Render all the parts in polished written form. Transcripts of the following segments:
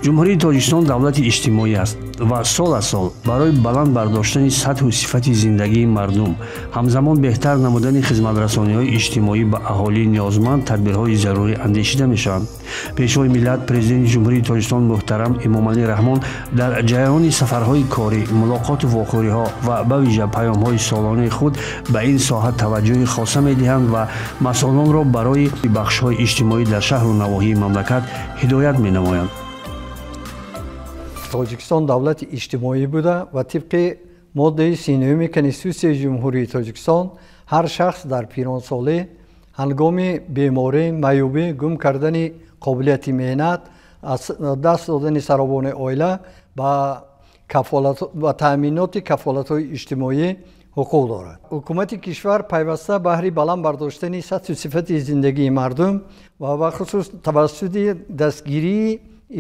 Ҷумҳурии Тоҷикистон давлати иҷтимоӣ аст ва сол аз сол барои баланд бардоштани сатҳу сифати зиндагии мардум, ҳамзамон беҳтар намудани хизматрасониҳои иҷтимоӣ ба аҳолии ниёзманд тадбирҳои зарурӣ андешида мешаванд. Пешвои миллат, Президенти Ҷумҳурии Тоҷикистон муҳтарам Эмомалӣ Раҳмон дар ҷараёни сафарҳои корӣ, мулоқоту вохӯриҳо ва ба вижа паёмҳои солонаи худ ба ин соҳа таваҷҷӯҳи хоса медиҳанд ва масъулонро барои бахшҳои иҷтимоӣ дар шаҳру навоҳии мамлакат ҳидоят менамоянд. Тоҷикистон давлати иҷтимоӣ буда ва тибқи моддаи 39-уми Конститутсияи Ҷумҳурии Тоҷикистон ҳар шахс дар пиронсолӣ ҳангоми беморӣ, маъюбӣ, гум кардани қобилияти меҳнат, аз даст додани саробони оила ба таъминоти кафолатҳои иҷтимоӣ ҳуқуқ дорад. Ҳукумати кишвар пайваста баҳри баланд бардоштани сатҳу сифати зиндагии мардум ва бахусус тавассути дастгирии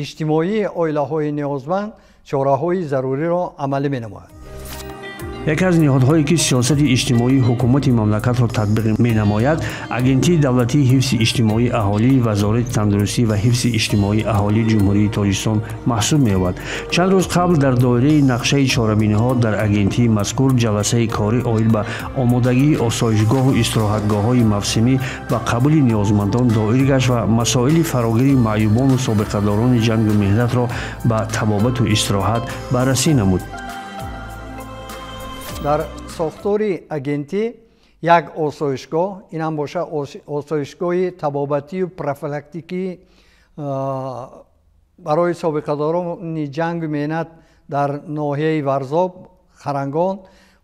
иҷтимоии оилаҳои ниёзманд чораҳои заруриро амалӣ менамояд. Яке аз ниҳодҳое ки сиёсати иҷтимоии ҳукумати мамлакатро татбиқ менамояд, Агентии давлатии ҳифзи иҷтимоии аҳолии Вазорати тандурустӣ ва ҳифзи иҷтимоии аҳолии Ҷумҳурии Тоҷикистон маҳсуб меёбад. Чанд рӯз қабл дар доираи нақшаи чорабиниҳо дар агентии мазкур ҷаласаи корӣ оид ба омодагии осоишгоҳу истироҳатгоҳҳои мавсимӣ ба қабули ниёзмандон доир гашт ва масоили фарогири маъюбону собиқадорони ҷангу меҳнатро ба табобату истироҳат баррасӣ намуд. Дар сохтори агентӣ як осоишгоҳ, инам боша осоишгоҳи табобатию профилактикӣ барои собиқадорони ҷангу меҳнат дар ноҳияи Варзоб, Харангон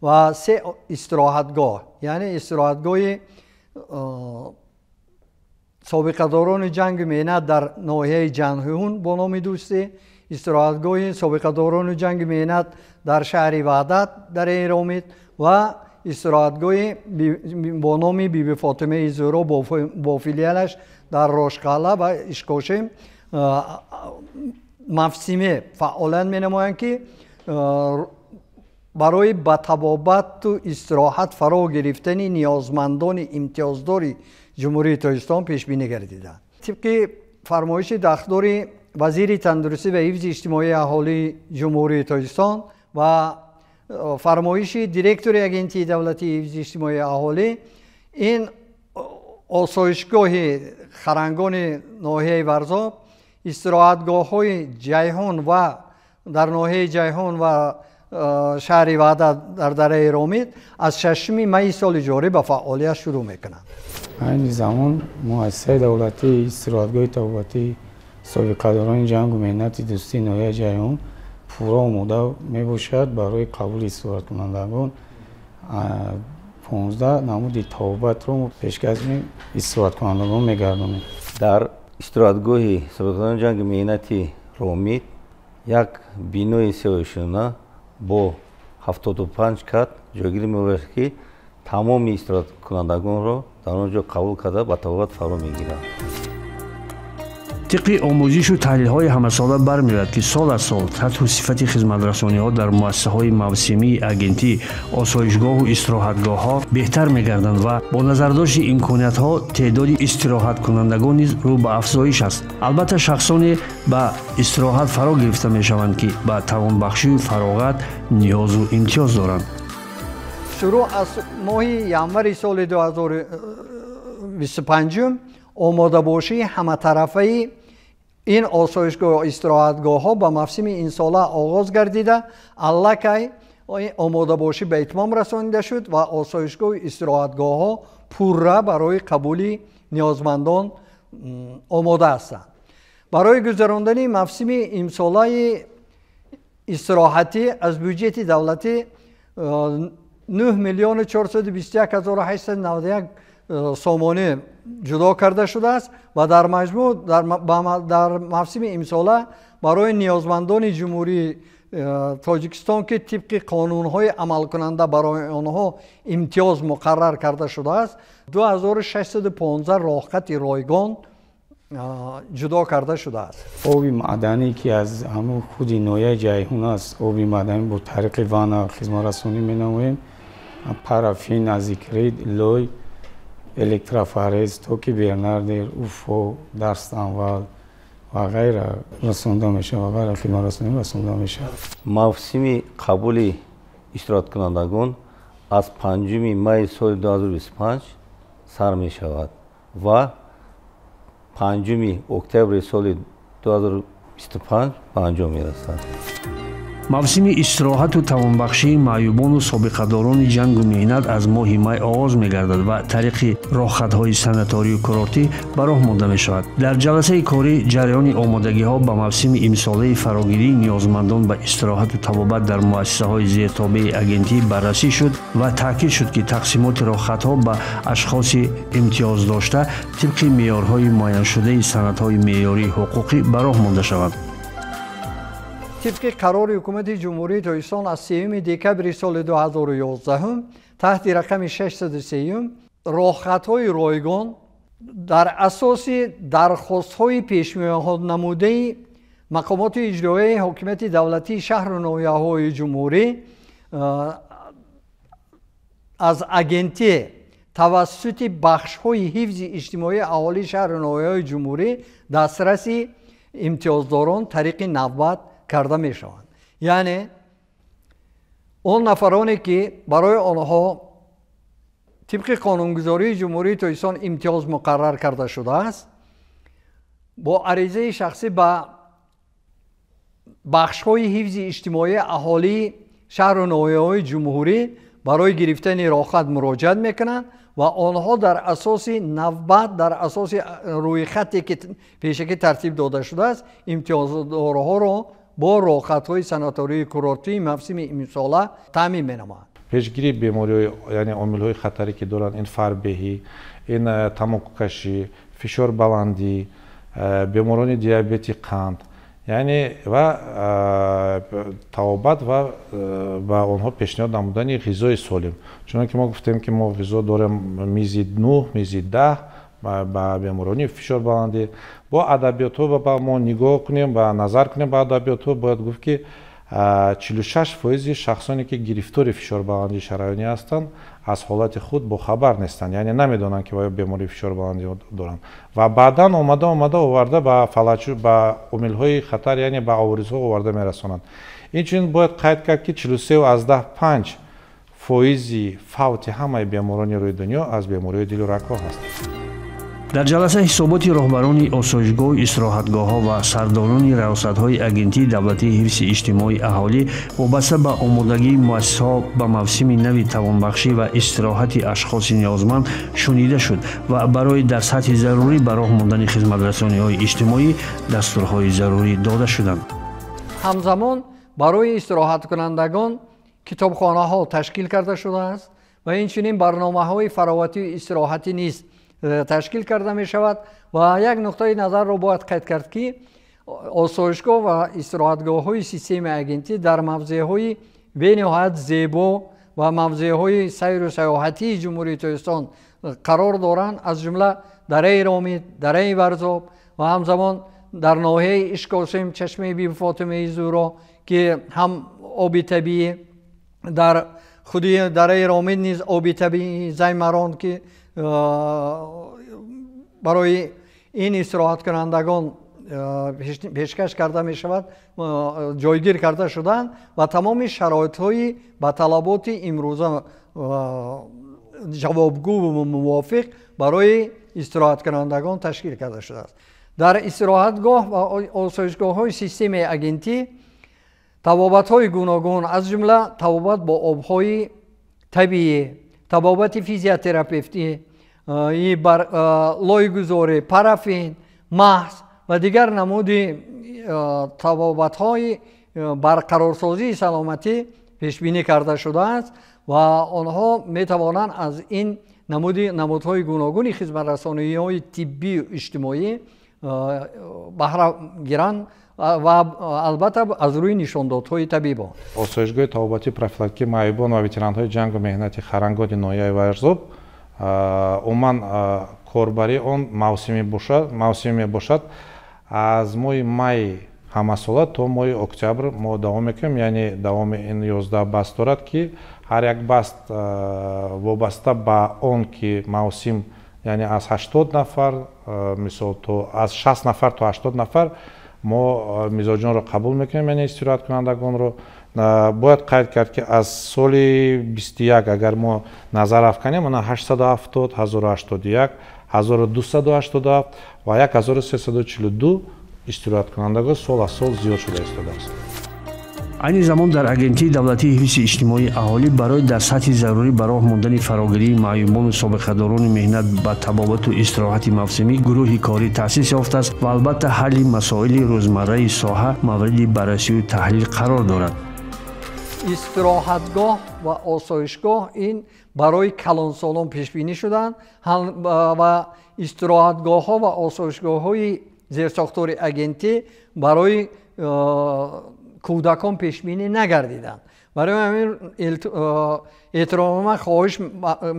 ва се истироҳатгоҳ, яъне истироҳатгоҳи собиқадорони ҷангу меҳнат дар ноҳияи Ҷанҳун бо номи Дӯстӣ, истироҳатгоҳи собиқадорони ҷанги меҳнат дар шаҳри Ваҳдат дар Эромид ва истироҳатгоҳи бо номи Биби Фотимаи Зӯро бо филиалаш дар Рошқалъа ва Ишкошим мавсиме фаъолият менамоянд, ки барои ба табобату истироҳат фаро гирифтани ниёзмандони имтиёздори Ҷумҳурии Тоҷикистон пешбинӣ гардиданд. Тибқи фармоиши дахлдори вазири тандурустӣ ва ҳифзи иҷтимоии аҳолии Ҷумҳурии Тоҷикистон ва фармоиши директори Агентии давлатии ҳифзи иҷтимоии аҳолӣ, ин осоишгоҳи Харангони ноҳияи Варзоб, истироҳатгоҳҳои Ҷайҳун ва дар ноҳияи Ҷайҳун ва шаҳри Ваҳдат дар дараи Ромид аз 6 майи соли ҷорӣ ба фаъолият шурӯъ мекунанд. Айни замон муассисаи давлатии истироҳатгоҳи табобатии собиқадорони ҷангу меҳнати дӯстии ноҳияи Ҷайҳун пурра омода мебошад барои қабули истироҳаткунандагон. 15 намуди табобатро пешкаши истироҳаткунандагон мегардонем. Дар истироҳатгоҳи собиқадорони ҷанги меҳнати Ромид як бинои сеошёна бо 75 кат ҷойгир мебошад, ки тамоми истироҳаткунандагонро дар он ҷо қабул карда ба табобат фаро мегиранд. Тибқи омӯзишу таҳлилҳои ҳамасола бармеояд, ки сол аз сол сатҳу сифати хизматрасониҳо дар муассисаҳои мавсимии агентӣ, осоишгоҳу истироҳатгоҳҳо беҳтар мегарданд ва бо назардошти имкониятҳо теъдоди истироҳаткунандагон низ рӯ ба афзоиш аст. Албатта, шахсоне ба истироҳат фаро гирифта мешаванд, ки ба тавонбахшию фароғат ниёзу имтиёз доранд. Шурӯъ аз моҳи январи соли 2025 омодабошии ҳаматарафаи ин осоишгоҳ истироҳатгоҳҳо ба мавсими инсола оғоз гардида, аллакай омодабошӣ ба итмом расонида шуд ва осоишгоҳу истироҳатгоҳҳо пурра барои қабули ниёзмандон омода ҳастанд. Барои гузарондани мавсими имсолаи истироҳатӣ аз бюҷети давлатӣ 9 миллиону 421 ҳазору 891 сомонӣ ҷудо карда шудааст ва дар маҷмӯъ дар мавсими имсола барои ниёзмандони Ҷумҳурии Тоҷикистон, ки тибқи қонунҳои амалкунанда барои онҳо имтиёз муқаррар карда шудааст, 2615 роҳхати ройгон ҷудо карда шудааст. Оби маъданӣ, ки аз ҳамун худи ноҳияи Ҷайҳун аст, оби маъданӣ бо тариқи ванна хизматрасонӣ менамоем. Парафин, азикрид, лой, электрофорез, токи Бернардер, УФО, Дарстанвал, ва ғайра расонда мешавад, ва ғайра хидматрасонӣ расонда мешавад. Мавсими қабули истироҳаткунандагон аз 5 майи соли 2025 сар мешавад ва 5 октябри соли 2025 ба анҷом мерасад. Мавсими истироҳату тавонбахшии маъюбону собиқадорони ҷангу меҳнат аз моҳи май оғоз мегардад ва тариқи роҳхатҳои санаторию курортӣ ба роҳ монда мешавад. Дар ҷаласаи корӣ ҷараёни омодагиҳо ба мавсими имсолаи фарогирии ниёзмандон ба истироҳату табобат дар муассисаҳои зертобеи агентӣ баррасӣ шуд ва таъкид шуд, ки тақсимоти роҳхатҳо ба ашхоси имтиёздошта тибқи меъёрҳои муайяншудаи санадҳои меъёрии ҳуқуқӣ ба роҳ монда шавад. Тибқи қарори Ҳукумати Ҷумҳурии Тоҷикистон аз 3 декабри соли 2011 таҳти рақами 603 роҳхатҳои ройгон дар асоси дархостҳои пешниҳоднамудаи мақомоти иҷроияи ҳокимияти давлатии шаҳру ноҳияҳои ҷумҳурӣ аз агентӣ тавассути бахшҳои ҳифзи иҷтимоии аҳолии шаҳру ноҳияҳои ҷумҳурӣ дастраси имтиёздорон тариқи навбат карда мешаванд. Яъне он нафароне ки барои онҳо тибқи қонунгузории Ҷумҳурии Тоҷикистон имтиёз муқаррар карда шудааст, бо аризаи шахсӣ ба бахшҳои ҳифзи иҷтимоии аҳолии шаҳру ноҳияҳои ҷумҳурӣ барои гирифтани роҳхат муроҷиат мекунанд ва онҳо дар асоси навбат, дар асоси рӯйхате ки пешакӣ тартиб дода шудааст, имтиёздорҳоро бо роҳхатҳои санатории курортии мавсими имсола таъмин менамоянд. Пешгирии бемориҳои, яъне омилҳои хатаре ки доранд, ин фарбеҳӣ, ин тамокукашӣ, фишорбаландӣ, беморони диабети қанд, яъне ва табобат ва ба онҳо пешниҳод намудани ғизои солим. Чунон ки мо гуфтем, ки мо ғизо дорем мизи 9, мизи 10 ба беморони фишорбаландӣ. Бо адабиётҳо ба мо нигоҳ кунем ва назар кунем ба адабиётҳо, бояд гуфт, ки 46% шахсоне ки гирифтори фишорбаландии шараёнӣ ҳастанд, аз ҳолати худ бохабар нестанд, яъне намедонанд, ки оё бемории фишорбаландӣ доранд, ва баъдан омада омада оварда ба фалаҷ, ба омилҳои хатар, яъне ба аворизҳо оварда мерасонанд. Инчунин бояд қайд кард, ки 43,5% фавти ҳамаи беморони рӯи дунё аз бемориҳои дилу рагҳо ҳастанд. Дар ҷаласа ҳисоботи роҳбарони осоишгоҳу истироҳатгоҳҳо ва сардорони раёсатҳои Агентии давлатии ҳифзи иҷтимоии аҳолӣ вобаста ба омодагии муассисаҳо ба мавсими нави тавонбахшӣ ва истироҳати ашхоси ниёзманд шунида шуд ва барои дар сатҳи зарурӣ ба роҳ мондани хизматрасониҳои иҷтимоӣ дастурҳои зарурӣ дода шуданд. Ҳамзамон барои истироҳаткунандагон китобхонаҳо ташкил карда шудааст ва инчунин барномаҳои фароватию истироҳатӣ низ ташкил карда мешавад. Ва як нуқтаи назарро бояд қайд кард, ки осоишгоҳ ва истироҳатгоҳҳои системаи агентӣ дар мавзеъҳои бениҳоят зебо ва мавзеъҳои сайру сайёҳатии Ҷумҳурии Тоҷикистон қарор доранд, аз ҷумла дараи Ромид, дараи Варзоб ва ҳамзамон дар ноҳияи Ишкосим чашмаи Бибифотимаи Зуро, ки ҳам оби табиӣ, дар худи дараи Ромид низ оби табиии Займарон, ки барои ин истироҳаткунандагон пешкаш карда мешавад, ҷойгир карда шуданд ва тамоми шароитҳои ба талаботи имрӯза ҷавобгӯ ва мувофиқ барои истироҳаткунандагон ташкил карда шудааст. Дар истироҳатгоҳ ва осоишгоҳҳои системаи агентӣ табобатҳои гуногун, аз ҷумла табобат бо обҳои табиӣ, табобати физиотерапевтӣ, лойгузорӣ, парафин, маҳз ва дигар намуди табобатҳои барқарорсозии саломатӣ пешбинӣ карда шудааст ва онҳо метавонанд аз ин намудҳои гуногуни хизматрасониҳои тиббию иҷтимоӣ баҳра гиранд ва албатта аз рӯи нишондодҳои табибон. Осоишгоҳи табобатии профилактикии маъюбон ва ветеранҳои ҷангу меҳнати Харангоди ноҳияи Варзоб, умуман корбарии он мавсимӣ мебошад. Аз моҳи май ҳамасола то моҳи октябр мо давом мекунем, яъне давоми ин 11 баст дорад, ки ҳар як баст вобаста ба он ки мавсим Яъне аз 80 нафар, мисол, то аз 60 нафар то 80 нафар мо мизоҷонро қабул мекунем, яъне истироҳаткунандагонро. Бояд қайд кард, ки аз соли 21 агар мо назар афканем, ана 870, 1081, 1287 ва 1342 истироҳаткунандагон сол аз сол зиёд шуда истодааст. Айни замон дар Агентии давлатии ҳифзи иҷтимоии аҳолӣ барои дар сатҳи зарурӣ ба роҳ мондани фарогирии маъюбону собиқадорони меҳнат ба табобату истироҳати мавсимӣ гурӯҳи корӣ таъсис ёфтааст ва албатта ҳалли масоили рӯзмарраи соҳа мавриди баррасию таҳлил қарор дорад. Истироҳатгоҳ ва осоишгоҳ ин барои калонсолон пешбинӣ шуданд ва истироҳатгоҳҳо ва осоишгоҳҳои зерсохтори агентӣ барои кӯдакон пешбинӣ нагардиданд. Барои ҳамин эҳтиромона хоҳиш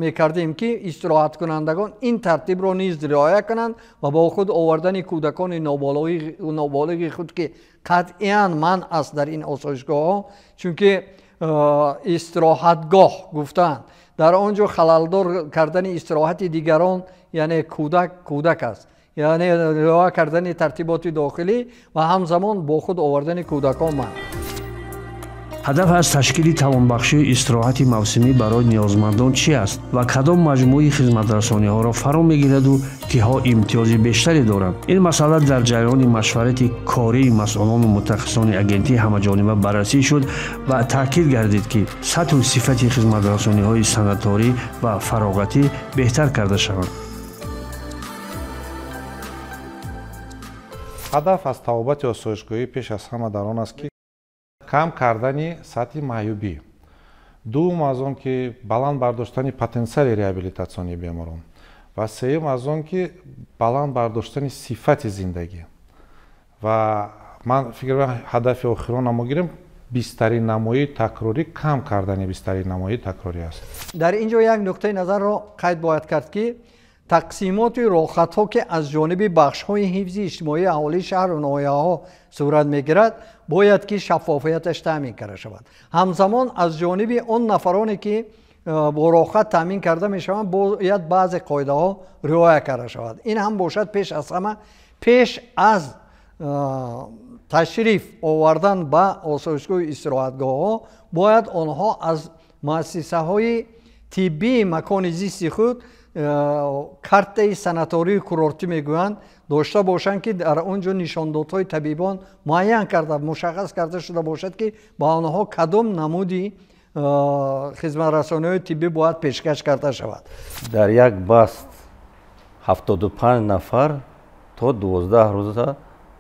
мекардем, ки истироҳаткунандагон ин тартибро низ риоя кунанд ва бо худ овардани кӯдакони ноболиғи худ, ки қатъиян манъ аст дар ин осоишгоҳҳо, чунки истироҳатгоҳ гуфтаанд, дар он ҷо халалдор кардани истироҳати дигарон, яъне кӯдак кӯдак аст, яъне риоя кардани тартиботи дохилӣ ва ҳамзамон бо худ овардани кӯдакон манъ. Ҳадаф аз ташкили тавонбахшии истироҳати мавсимӣ барои ниёзмандон чи аст ва кадом маҷмӯи хизматрасониҳоро фаро мегираду киҳо имтиёзи бештаре доранд? Ин масъала дар ҷараёни машварати кории масъулону мутахассисони агентӣ ҳамаҷониба баррасӣ шуд ва таъкид гардид, ки сатҳу сифати хизматрасониҳои санаторӣ ва фароғатӣ беҳтар карда шаванд. Ҳадаф аз табобати осоишгоҳӣ пеш аз ҳама дар он аст, ки кам кардани сатҳи маъюбӣ, дуввум аз он ки баланд бардоштани потенсиали реабилитатсионии беморон ва сеюм аз он ки баланд бардоштани сифати зиндагӣ. Ва ман фикр мекунам, ҳадафи охирона мо гирем бистари намоии такрорӣ, кам кардани бистари намоии такрорӣ аст. Дар ин ҷо як нуқтаи назарро қайд бояд кард, ки тақсимоти роҳхатҳо, ки аз ҷониби бахшҳои ҳифзи иҷтимоии аҳолии шаҳру ноҳияҳо сурат мегирад, бояд ки шаффофияташ таъмин карда шавад. Ҳамзамон аз ҷониби он нафароне, ки бо роҳхат таъмин карда мешаванд, бояд баъзе қоидаҳо риоя карда шавад. Ин ҳам бошад, пеш аз ҳама, пеш аз ташриф овардан ба осоишгоҳи истироҳатгоҳҳо бояд онҳо аз муассисаҳои тиббии макони зисти худ картаи санатории курортӣ мегӯянд дошта бошанд, ки дар он ҷо нишондодҳои табибон муайян карда, мушаххас карда шуда бошад, ки ба онҳо кадом намуди хизматрасониҳои тиббӣ бояд пешкаш карда шавад. Дар як баст 75 нафар то 12 рӯза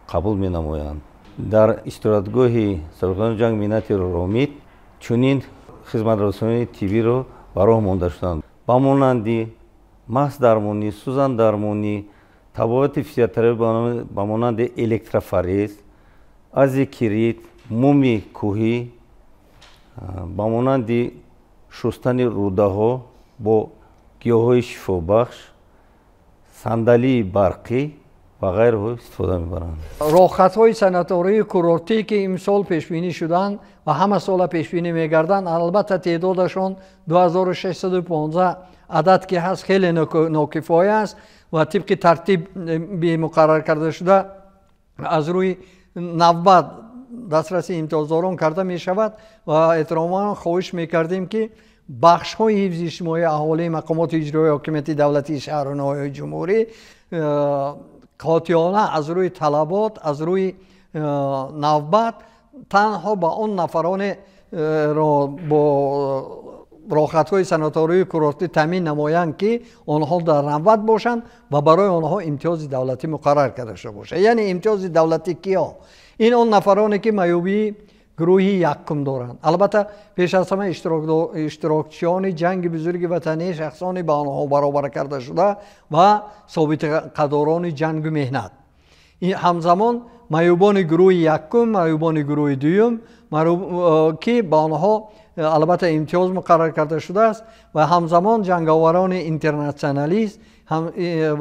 қабул менамоянд. Дар истироҳатгоҳи собиқадорони ҷанг меҳнати Ромит чунин хизматрасонии тиббиро ба роҳ монда шуданд, ба монанди масдармонӣ, сӯзандармонӣ, табобати физиотерапия ба монанди электрофорез, азикирит, муми кӯҳӣ, ба монанди шустани рӯдаҳо бо гиёҳҳои шифобахш, сандалии барқӣ ва ғайраҳо истифода мебаранд. Роҳхатҳои санатории курортӣ, ки имсол пешбинӣ шуданд ва ҳама сола пешбинӣ мегарданд, албатта теъдодашон 2615 адад ки ҳаст, хеле нокифоя аст ва тибқи тартиби муқаррар карда шуда аз рӯи навбат дастраси имтиёздорон карда мешавад. Ва эҳтиромона хоҳиш мекардем, ки бахшҳои ҳифзи иҷтимоии аҳолии мақомоти иҷроии ҳокимияти давлатии шаҳру ноҳияҳои ҷумҳурӣ қотиёна аз рӯи талабот, аз рӯи навбат танҳо ба он нафаронеро бо роҳхатҳои санатории курортӣ таъмин намоянд, ки онҳо дар навбат бошанд ва барои онҳо имтиёзи давлатӣ муқаррар карда шуда бошад. Яъне имтиёзи давлатӣ киё? Ин он нафароне, ки маъюбии гурӯҳи якум доранд. Албатта пеш аз ҳама иштирокчиёни ҷанги бузурги ватанӣ, шахсони ба онҳо баробар карда шуда ва собиқадорони ҷангу меҳнат. Ҳамзамон маъюбони гурӯҳи якум, маъюбони гурӯҳи дуюм, ки ба онҳо албатта имтиёз муқаррар карда шудааст, ва ҳамзамон ҷанговарони интернатсионалист,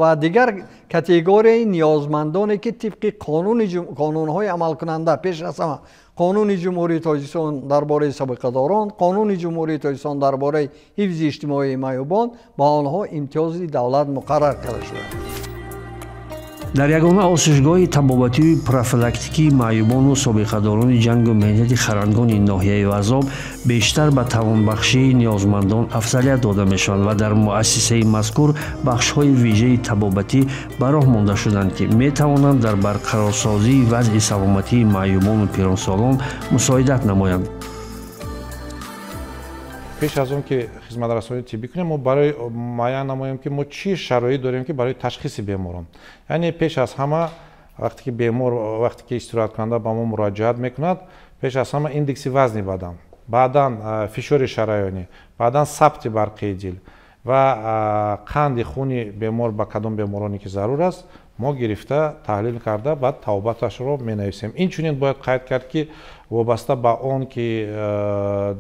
ва дигар категорияи ниёзмандоне ки тибқи қонунҳои амалкунанда, пеш аз ҳама Қонуни Ҷумҳурии Тоҷикистон дар бораи собиқадорон, Қонуни Ҷумҳурии Тоҷикистон дар бораи ҳифзи иҷтимоии маъюбон, ба онҳо имтиёзи давлат муқаррар карда шудааст. Дар ягона осоишгоҳи табобатию профилактикии маъюбону собиқадорони ҷангу меҳнати харангони ноҳияи Варзоб бештар ба тавонбахшии ниёзмандон афзалият дода мешаванд ва дар муассисаи мазкур бахшҳои вижаи табобатӣ ба роҳ монда шуданд, ки метавонанд дар барқарорсозии вазъи саломатии маъюбону пиронсолон мусоидат намоянд. Пеш аз он ки хизматрасонии тиббӣ кунем, мо барои муайян намоем, ки мо чӣ шароит дорем, ки барои ташхиси беморон. Яъне пеш аз ҳама, вақте ки бемор, вақте ки истироҳаткунанда ба мо муроҷиат мекунад, пеш аз ҳама индекси вазни бадан, баъдан фишори шараёнӣ, баъдан сабти барқии дил ва қанди хуни бемор, ба кадом бемороне ки зарур аст, мо гирифта, таҳлил карда, баъд табобаташро менависем. Инчунин бояд қайд кард, ки вобаста ба он ки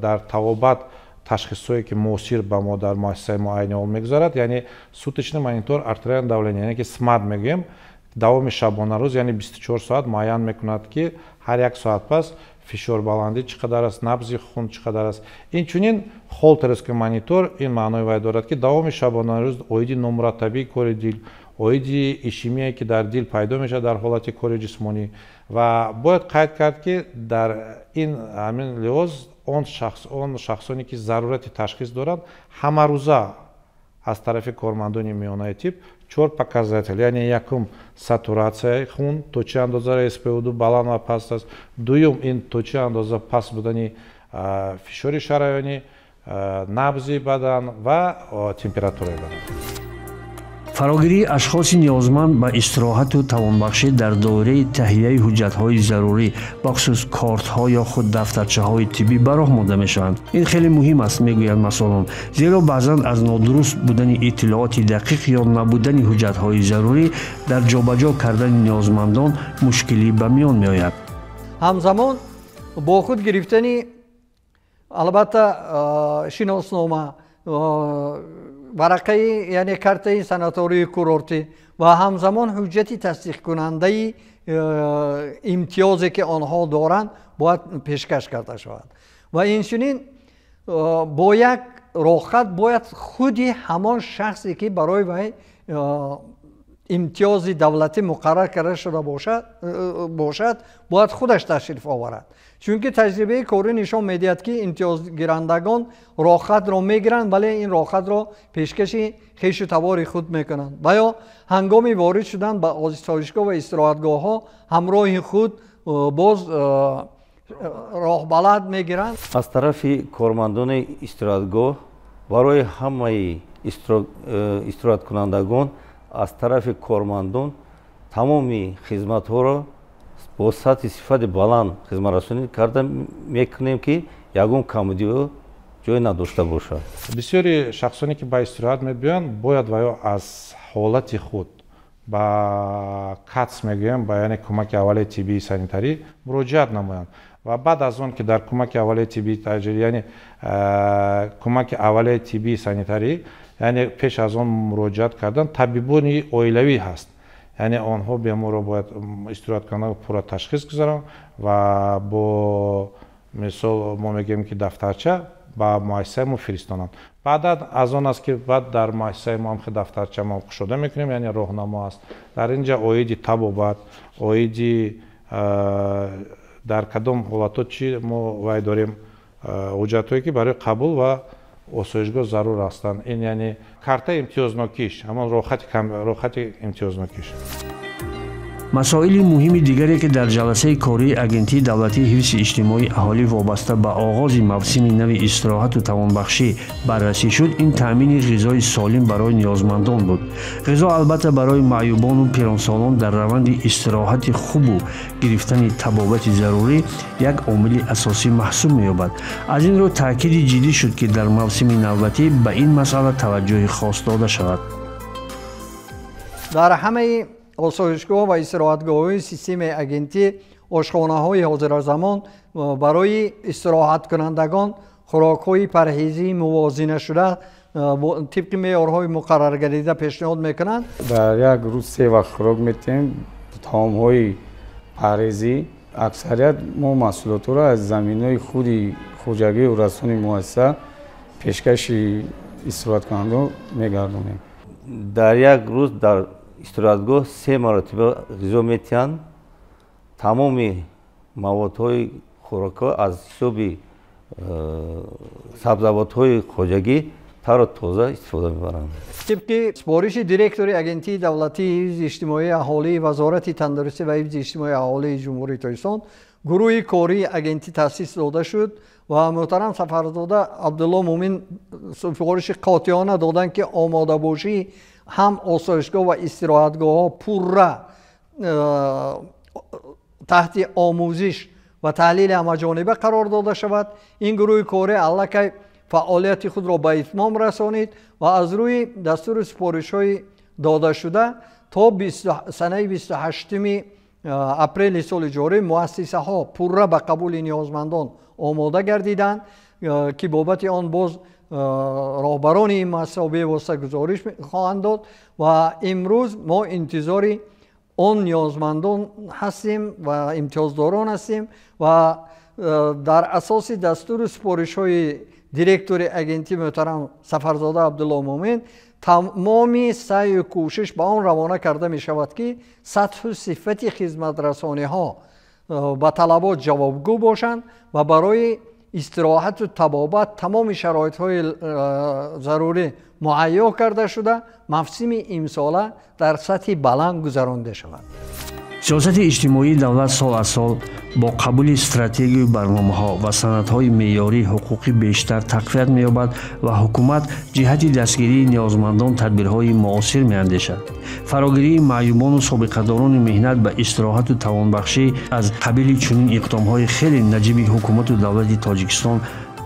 дар табобат ташхисҳое ки муосир ба мо дар муассисаи мо айни ҳол мегузарад, яъне суточный монитор артериального давления, яъне ки СМАД мегӯем, давоми шабонарӯз, яъне 24 соат муайян мекунад, ки ҳар як соат пас фишорбаландӣ чӣ қадар аст, набзи хун чӣ қадар аст. Инчунин холтеровский монитор, ин маънои вай дорад, ки давоми шабонарӯз оиди номураттабии кори дил, оиди ишемия, ки дар дил пайдо мешавад дар ҳолати кори ҷисмонӣ. Ва бояд қайд кард, ки дар ин ҳамин лиҳоз он шахсоне ки зарурати ташхис доранд, ҳамарӯза аз тарафи кормандони миёнаи тиб чор показатель, яъне якум сатуратсияи хун, то чӣ андоза СПО2 баланд ва паст аст, дуюм ин то чӣ андоза паст будани фишори шараёнӣ, набзи бадан ва температураи бадан. Фарогирии ашхоси ниёзманд ба истироҳату тавонбахшӣ дар доираи таҳияи ҳуҷҷатҳои зарурӣ, бахусус кортҳо ё худ дафтарчаҳои тиббӣ ба роҳ монда мешаванд. Ин хеле муҳим аст, мегӯянд масъулон, зеро баъзан аз нодуруст будани иттилооти дақиқ ё набудани ҳуҷҷатҳои зарурӣ дар ҷобаҷо кардани ниёзмандон мушкилӣ ба миён меояд. Ҳамзамон бо худ гирифтани, албатта, шиноснома, варақаи, яъне картаи санатории курортӣ ва ҳамзамон ҳуҷҷати тасдиқкунандаи имтиёзе ки онҳо доранд, бояд пешкаш карда шавад. Ва инчунин бо як роҳхат бояд худи ҳамон шахсе, ки барои вай имтиёзи давлатӣ муқаррар карда шуда бошад, бояд худаш ташриф оварад, чунки таҷрибаи корӣ нишон медиҳад, ки имтиёзгирандагон роҳхатро мегиранд, вале ин роҳхатро пешкаши хешу табори худ мекунанд ва ё ҳангоми ворид шудан ба осоишгоҳ ва истироҳатгоҳҳо ҳамроҳи худ боз роҳбалад мегиранд. Аз тарафи кормандони истироҳатгоҳ барои ҳамаи истироҳаткунандагон аз тарафи кормандон тамоми хизматҳоро бо сатҳи сифати баланд хизматрасонӣ карда мекунем, ки ягон камбудиҳо ҷой надошта бошад. Бисёри шахсоне ки ба истироҳат мебиёянд, бояд ва ё аз ҳолати худ ба КАТС мегӯям, ба яъне кӯмаки аввалияи тиббии санитарӣ муроҷиат намоянд ва баъд аз он ки дар кӯмаки аввалияи тиббии, яъне кӯмаки аввалияи тиббии санитарӣ, яъне пеш аз он муроҷиат кардан, табибони оилавӣ ҳаст, яъне онҳо беморро бояд истироҳаткунанда пурра ташхис гузаронанд ва бо мисол мо мегӯем, ки дафтарча ба муассисаи мо фиристонанд. Баъдан аз он аст, ки баъд дар муассисаи мо ҳам дафтарча мо кушода мекунем, яъне роҳнамо аст. Дар ин ҷа оиди табобат, оиди дар кадом ҳолатҳо чӣ мо вай дорем, ҳуҷҷатҳое ки барои қабул ва осоишгоҳ зарур ҳастанд, ин яъне картаи имтиёзнокиш, ҳамон роҳхати имтиёзнокиш. Масоили муҳими дигаре, ки дар ҷаласаи кории Агентии давлатии ҳифзи иҷтимоии аҳолӣ вобаста ба оғози мавсими нави истироҳату тавонбахшӣ баррасӣ шуд, ин таъмини ғизои солим барои ниёзмандон буд. Ғизо, албатта, барои маъюбону пиронсолон дар раванди истироҳати хубу гирифтани табобати зарурӣ як омили асосӣ маҳсуб меёбад. Аз ин рӯ таъкиди ҷиддӣ шуд, ки дар мавсими навбатӣ ба ин масъала таваҷҷӯҳи хос дода шавад. Дар ҳамаи осоишгоҳ ва истироҳатгоҳҳои системаи агентӣ ошхонаҳои ҳозиразамон барои истироҳаткунандагон хӯрокҳои парҳезии мувозинашуда Тибқи меъёрҳои муқарраргардида пешниҳод мекунанд. Дар як рӯз се вақт хӯрок метиҳем, таомҳои парҳезӣ. Аксарият мо маҳсулотҳоро аз заминҳои худи хоҷагии урасони муассиса пешкаши истироҳаткунандагон мегардонем. Дар як рӯз дар истироҳатгоҳ се маротиба ғизо метиҳанд. Тамоми маводҳои хӯрокҳо аз ҳисоби сабзавотҳои хоҷагӣ тару тоза истифода мебаранд. Тибқи супориши директори Агентии давлатии ҳифзи иҷтимоии аҳолии Вазорати тандурустӣ ва ҳифзи иҷтимоии аҳолии Ҷумҳурии Тоҷикистон гурӯҳи кории агентӣ таъсис дода шуд ва муҳтарам Сафарзода Абдулло Мумин супориши қотеона доданд, ки омодабошии ҳам осоишгоҳ ва истироҳатгоҳҳо пурра таҳти омӯзиш ва таҳлили ҳамаҷониба қарор дода шавад. Ин гурӯҳи корӣ аллакай фаъолияти худро ба итмом расонид ва аз рӯи дастуру супоришҳои додашуда то санаи 28 апрели соли ҷорӣ муассисаҳо пурра ба қабули ниёзмандон омода гардиданд, ки бобати он боз роҳбарони ин муассисаҳо бевосита гузориш хоҳанд дод. Ва имрӯз мо интизори он ниёзмандон ҳастем ва имтиёздорон ҳастем ва дар асоси дастуру супоришҳои директори агентӣ муҳтарам Сафарзода Абдулло Мумин тамоми саъю кӯшиш ба он равона карда мешавад, ки сатҳу сифати хизматрасониҳо ба талабот ҷавобгӯ бошанд ва барои истироҳату табобат тамоми шароитҳои зарурӣ муҳайё карда шуда, мавсими имсола дар сатҳи баланд гузаронда шавад. Сиёсати иҷтимоии давлат сол аз сол бо қабули стратегию барномаҳо ва санадҳои меъёрии ҳуқуқӣ бештар тақвият меёбад ва ҳукумат ҷиҳати дастгирии ниёзмандон тадбирҳои муосир меандешад. Фарогирии маъюбону собиқадорони меҳнат ба истироҳату тавонбахшӣ аз қабили чунин иқдомҳои хеле наҷиби ҳукумату давлати Тоҷикистон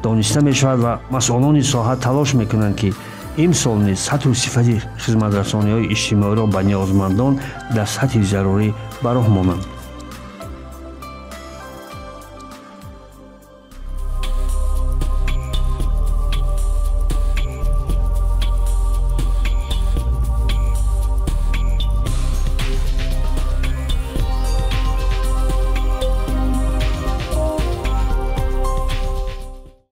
дониста мешавад ва масъулони соҳа талош мекунанд, ки имсол низ сатҳу сифати хизматрасониҳои иҷтимоиро ба ниёзмандон дар сатҳи зарурӣ ба роҳ монанд.